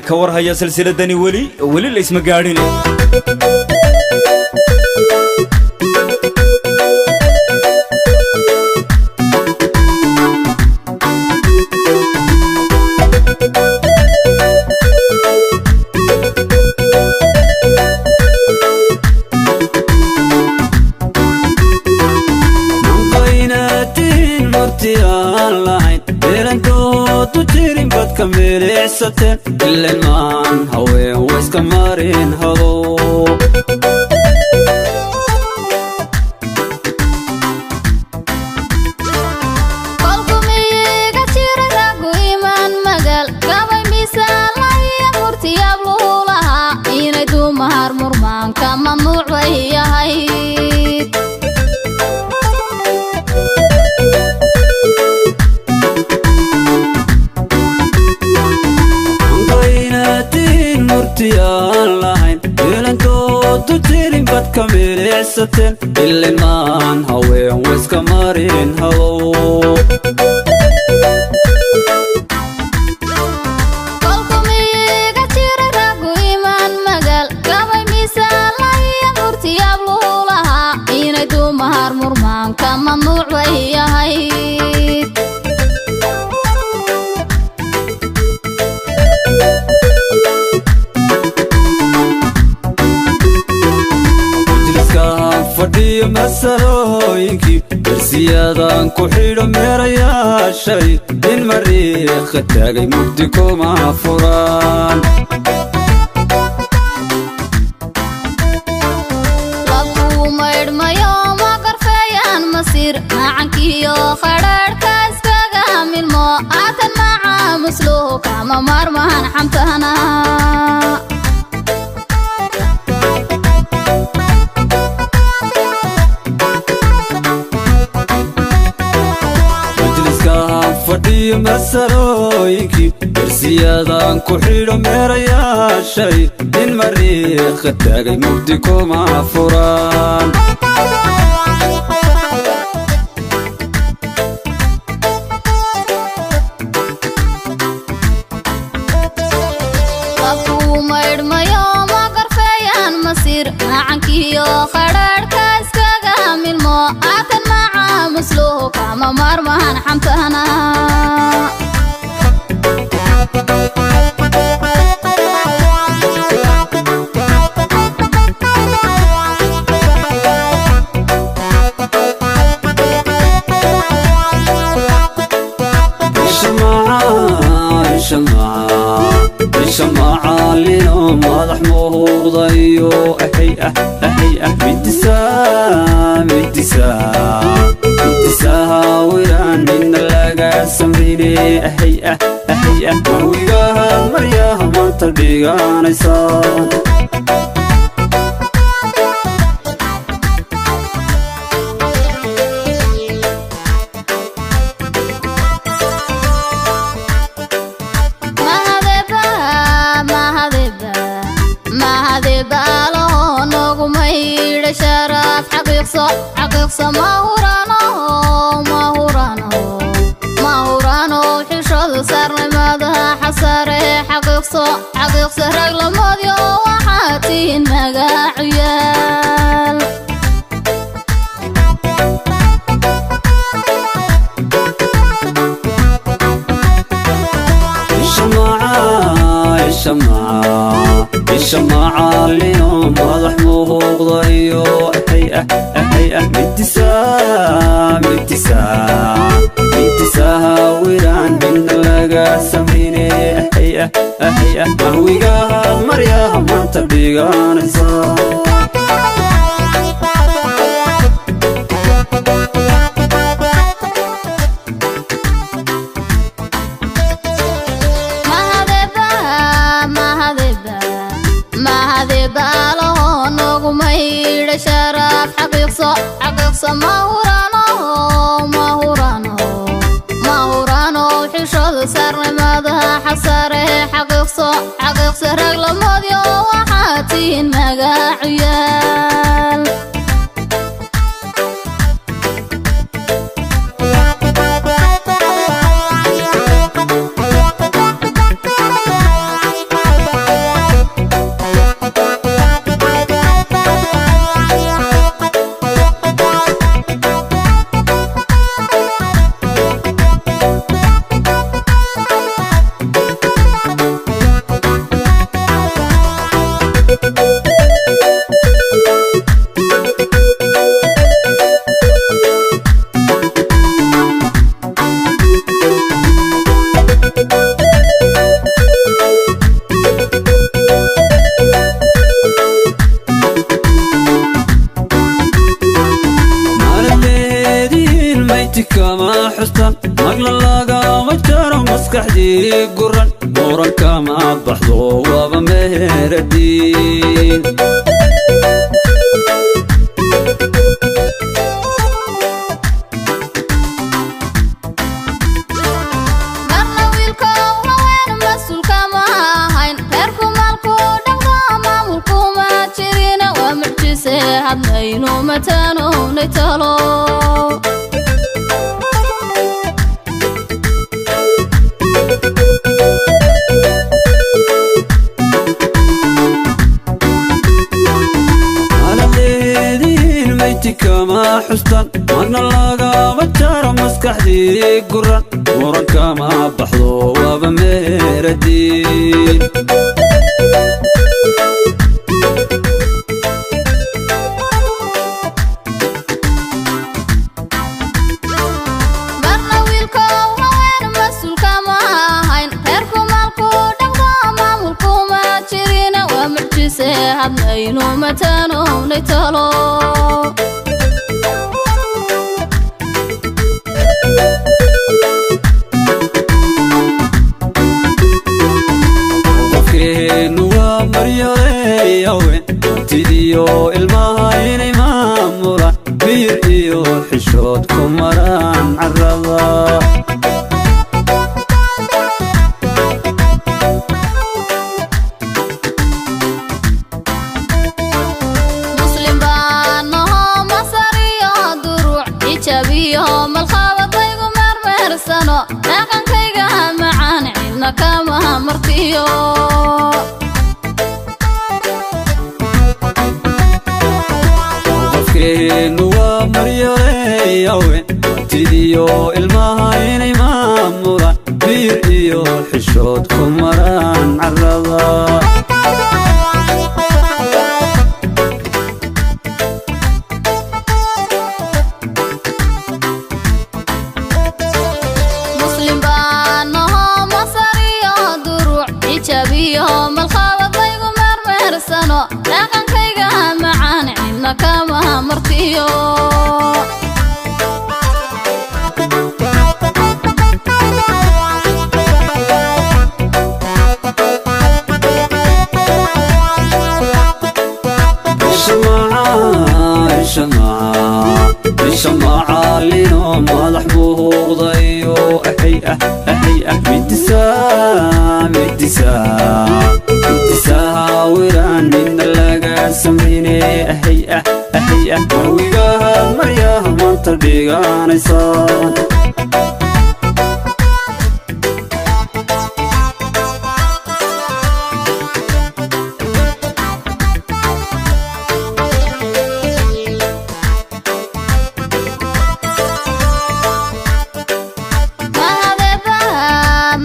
Ka war haya silsiladani weli weli la isma gaadhin. Ilan haween wayska marin hado. Kolkumiga jira ragu imaan magal gabay miisaalaya murtiyaab luhu lahaa inay dumahar murmaanka mamnuuc bay ahayd. Eelantoodu jirin badka milicsateen ilimaan haween wayska marin hadow. Kolkumiga jira ragu imaan magal gabay miisaalaya murtiyaab luhu lahaa inay dumahar murmaanka mamnuuc bay ahayd. Fadhiyo masalooyinkii darsiyadan ku xidho meerayaashay in mariiqa taagay mugdi kuma furaan. Labkuu maydhmayo ma qarfeeyaan masiir macankiyo khadhaadhka iskaga milmo aatan maca musluhu kama maarmahan xamtahana. Fadhiyo masalooyinkii darsiyadan ku xidho meerayaashay in mariiqa taagay mugdi kuma furaan. Labkuu maydhmayo ma qarfeeyaan masiir macankiyo khadhaadhka iskaga milmo aatan maca musluhu kama maarmahan xamtahana. Ishamacaalino madax muuqdayo ahay ah ahay ah midisaa midisaa midisaha wiraan midna laga samrine ahay ah ahay ah mawigaha maryaha maanta dhiganaysa. Xaqiiqso mahurano mahurano mahurano xishooda saarnimadaha xasare xaqiiqso xaqiiqso rag lamoodyo waxaa tihiin magacu yaal. Ishamacaalino madax muuqdayo ahay ah ahay ah midisaa midisaa midisaha wiraan midna laga samrine ahay ah ahay ah mahwigaha maryaha maanta dhiganaysa. Xaqiiqso xaqiiqso mahurano mahurano mahurano xishooda saarnimadaha xasare xaqiiqso xaqiiqso rag lamoodyo waxaa tihiin magacu yaal. xustan magla lagama jaro maskaxdii guran muran kama baxdo waaba meheradiin. Marna wiilkow haween mas-uulka ma ahayn, reerku maalku dhaqdo maamulkuma jirina, waa mucjise hadlaynu mataanownay talo. Malaleediin mayti kama xustan magna lagama jaro maskaxdii guran muran kama baxdo waaba meheradiin. Marna wiilkow haween mas-uulka ma ahayn, reerku maalku dhaqdo maamulkuma jirina, waa mucjise hadlaynu mataanownay talo. Qofkeennu waa maryoleeyawen hantidiyo ilmaha inay maamulaan miyir iyo xishood ku maraan carrada. Muslim baanaho masariyo duruuc xijaab iyo malqabadaygu meermeersano, dhaqankayga macaan cidna kama martiyo. Qofkeennu waa maryoleeyawen hantidiyo ilmaha inay maamulaan miyir iyo xishood ku maraan carrada. Muslim baanaho masariyo duruuc xijaab iyo malqabadaygu meermeersano, dhaqankayga macaan cidna kama martiyo. Isha macaalino madax buuqdayo ahay ah ahay ah midisaa midisaa midisaa wiraan midna laga samrine ahay ah ahay ah mawigaha maryaha maanta dhiganaysa. Mahadeba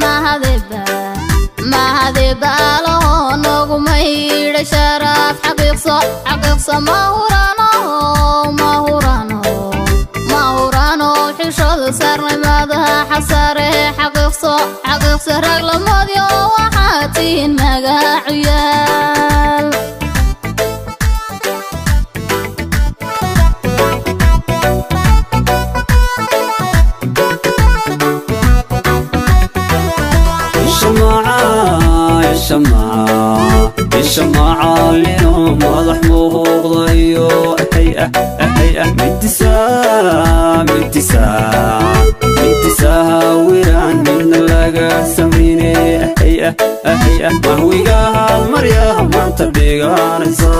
mahadeba mahadebaalaho nooguma hiidha sharaf xaqiiqso xaqiiqso mahurano mahurano mahurano xishooda saarnay madaha xasare xaqiiqso xaqiiqso rag lamoodyo waxaa tihiin magacu yaal. Isha macaalino madax muuqdayo ahay ah ahay ah midisaa midisaa midisaa wiraan midna laga samrine ahay ah ahay ah mahwigaha maryaha maanta dhiganaysa.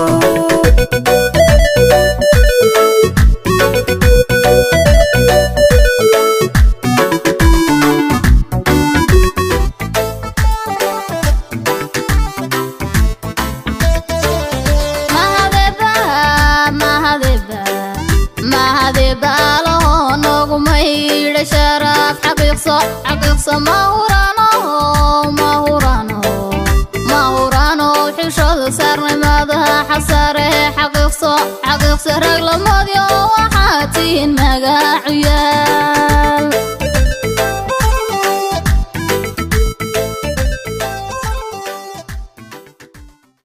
Mahadeba mahadeba mahadebaalaho nooguma hiidha sharaf xaqiiqso xaqiiqso mahurano mahurano mahurano xishooda saarnay madaha xasare xaqiiqso xaqiiqso rag lamoodyo waxaa tihiin magacu yaal.